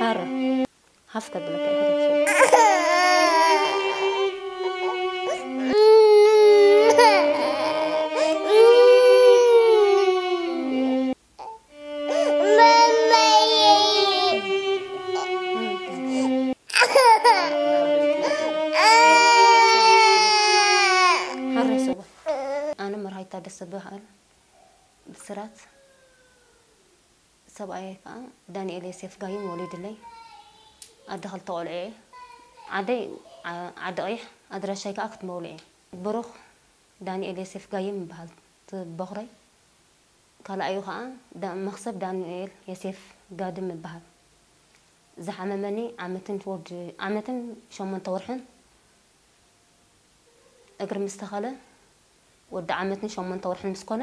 ማረ፣ ሃፍ ከብለካ እየ፣ ሃፍ። ሓረይ ሰብኣይ። ኣነ መርሃይታ ደስ ዝበሃል ብስራት፣ ሰብኣየይ ከኣ ዳንኤል ዮሴፍ ጋይም ወሊዱለይ። ኣደ ክልተ ቆልዑ እየ። ዓደይ ዓ-፣ ዓዲ ቀይሕ፣ ኣድራሻይ ከኣ ክትመውልዕ እየ። ብሩኽ ዳንኤል ዮሴፍ ጋይም ይበሃል እቲ በኹረይ። ካልኣዩ ከኣ ዳ-፣ መኽሰብ ዳንኤል ዮሴፍ ጋድም ይበሃል። ዝሓመመኒ ዓመትን ወዲ-፣ ዓመትን ሸሞንተ ወርሕን እግሪ ምስ ተኸለ፣ ወዲ ዓመትን ሸሞንተ ወርሕን ምስ ኮነ፣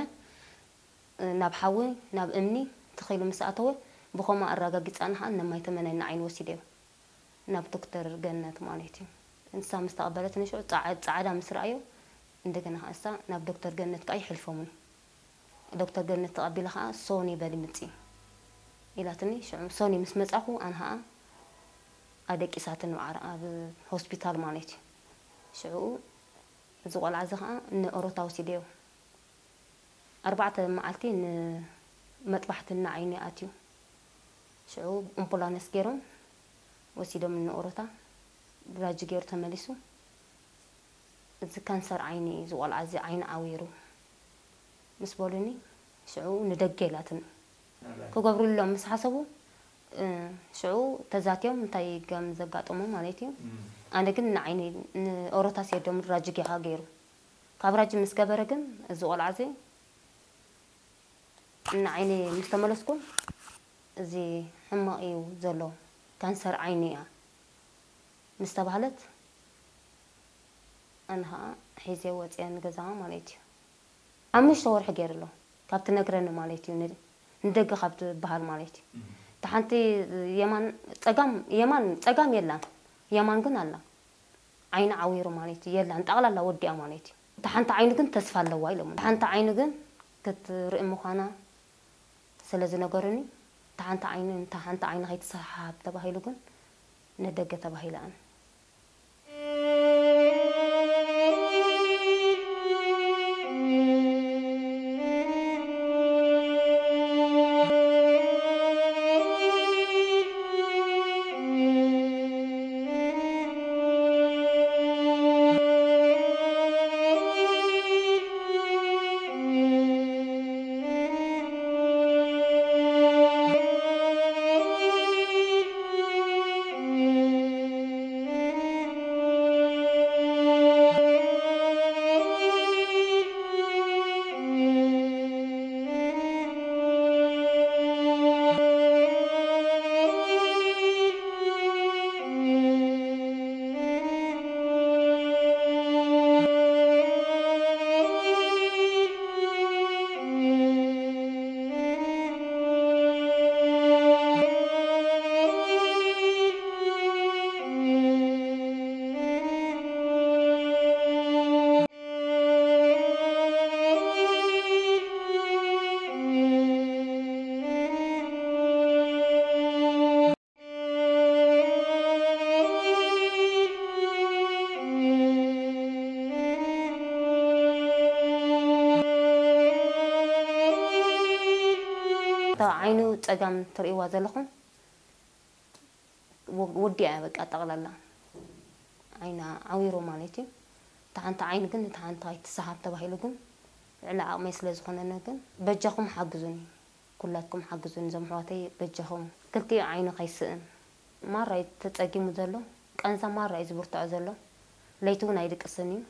ናብ ሓዊ፣ ናብ እምኒ ትኺሉ ምስ ኣተወ፣ ብኸምኡ ኣረጋጊጻና ኸኣ ነማይ ተመነና ዓይኒ ወሲደዮ። ናብ ዶክተር ገነት ማለት እዩ። ንሳ ምስ ተቐበለትኒ ሽዑ ጻዕ-፣ ጻዕዳ ምስ ረኣዮ፣ እንደገና ኸኣ እሳ ናብ ዶክተር ገነት ከኣ ይሕልፎምኒ። ዶክተር ገነት ተቐቢለ ኸኣ ሶኒ በሊ ምጺ ኢላትኒ። ሽዑ ሶኒ ምስ መጻኹ ኣነ ኸኣ ኣደቂሳትኒ ኣብ ዓረ-፣ ኣብ ሆስፒታል ማለት እዩ። ሽዑ እዚ ቆልዓ እዚ ኸኣ ንኦሮታ ወሲደዮ። ኣርባዕተ መዓልቲ ንመጥባሕቲ ንዓይኒ ኣትዩ። ሽዑ ኣምቡላንስ ገይሮም ወሲዶም ንኦሮታ። ራጂ ገይሩ ተመሊሱ። እዚ ካንሰር ዓይኒ እዩ፣ እዚ ቆልዓ እዚ ዓይኒ ዓዊሩ ምስ በሉኒ፣ ሽዑ ንደገ ኢላትኒ። ክገብሩሎም ምስ ሓሰቡ፣ እ፣ ሽዑ ተዛትዮም እንታይ ከም ዘጋጠሞም ማለት እዩ። ኣነ ግን ንዓይኒ፣ ንኦሮታ ሰዲዶም ራጂ ጌኻ ገይሩ። ካብ ራጂ ምስ ገበረ ግን እዚ ቆልዓ እዚ ንዓይኒ ምስ ተመለስኩ፣ እዚ ሕማቕ እዩ ዘሎ፣ ካንሰር ዓይኒ እያ ምስ ተባህለት፣ ኣነ ኸኣ ሒዘ ወፅየ ንገዛ ማለት እዩ። ሓሙሽተ ወርሒ ገይሩ ኣሎ፣ ካብ ትነግረኒ ማለት እዩ፣ ን-፣ ንደገ ካብ ትበሃል ማለት እዩ። እታ ሓንቲ የማን፣ ጸጋም፣ የማን፣ ጸጋም የላን፣ የማን ግን ኣላ። ዓይኒ ዓዊሩ ማለት እዩ፣ የላን፣ ጠቕላላ ወዲኣ ማለት እዩ። እታ ሓንቲ ዓይኒ ግን ተስፋ ኣለዋ ኢሎምኒ። እታ ሓንቲ ዓይኒ ግን ክትርኢ ምዃና ስለ ዝነገሩኒ፣ እታ ሓንቲ ዓይኒ፣ እታ ሓንቲ ዓይኒ ከይትሰሓሓብ ተባሂሉ ግን ንደገ ተባሂለ ኣነ። እታ ዓይኑ ጸጋም ትርእይዋ ዘለኹም ወ-፣ ወዲኣ እያ በቃ ጠቕላላ። ዓይና ዓዊሩ ማለት እዩ። እታ ሓንቲ ዓይኒ ግን እታ ሓንቲ ኣይትሰሓብ ተባሂሉ ግን ልዕሊ ዓቕመይ ስለ ዝኾነኒ ግን በጃኹም ሓግዙኒ። ኩላትኩም ሓግዙኒ እዞም ኣሕዋተይ በጃኹም። ክልቲኡ ዓይኑ ከይስእን። ማራ እዩ ተጸጊሙ ዘሎ። ቃንዛ ማራ እዩ ዝብርትዖ ዘሎ። ለይቲ እውን ኣይድቅስን እዩ።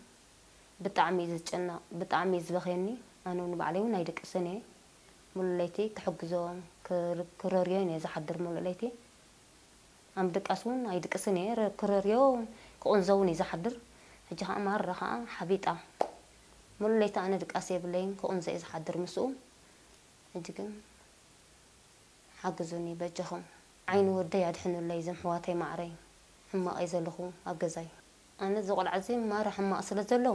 ብጣዕሚ እዩ ዝጨነቕ፣ ብጣዕሚ እዩ ዝበኽየኒ። ኣነ እውን ባዕለይ እውን ኣይድቅስን እየ። ሙሉእ ለይቲ ክሕግዞ፣ ክር-፣ ክረርዮን እየ ዝሓድር ሙሉእ ለይቲ። ኣብ ድቃስ እውን ኣይድቅስን እየ። ረ-፣ ክረርዮ ክቕንዞ እውን እየ ዝሓድር። ሕጂ ኸዓ ማራ ኸዓ ሓቢጣ። ሙሉእ ለይቲ ኣነ ድቃስ የብለይን፣ ክቕንዞ እየ ዝሓድር ምስኡ። ሕጂ ግን ሓግዙኒ በጃኹም። ዓይኒ ወደይ ኣድሕኑለይ፣ እዞም ኣሕዋተይ ማዕረይ። ሕማቕ እየ ዘለኹ ኣብ ገዛይ። ኣነ እዚ ቆልዓ እዚ ማራ ሕማቕ ስለ ዘሎ፣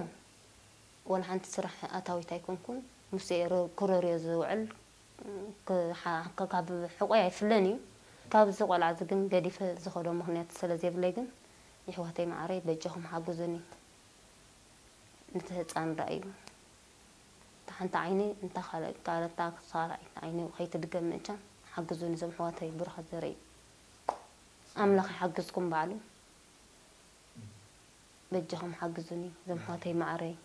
ወላ ሓንቲ ስራሕ ኣታዊት ኣይኮንኩን። ምስ ኤረ-፣ ክረርዮ ዝውዕል፣ ክ-፣ ሓ-፣ ካ-፣ ካብ ሕቆይ ኣይፍለን እዩ። ካብዚ ቆልዓ እዚ ግን ገዲፈ ዝኸዶ ምኽንያት ስለ ዘይብለይ ግን፣ ይሕዋተይ መዓረይ በጃኹም ሓግዙኒ። ነቲ ህፃን ርኣዩ። እታ ሓንቲ ዓይነይ እንታ ካልእ ካልእታ ካልኣይቲ ዓይነይ ከይትድገም ምእቻን ሓግዙኒ፣ እዞም ኣሕዋተይ ብሩኻት ዘርኢ። ኣምላኽ ይሓግዝኩም ባዕሉ። በጃኹም ሓግዙኒ፣ እዞም ኣሕዋተይ መዓረይ።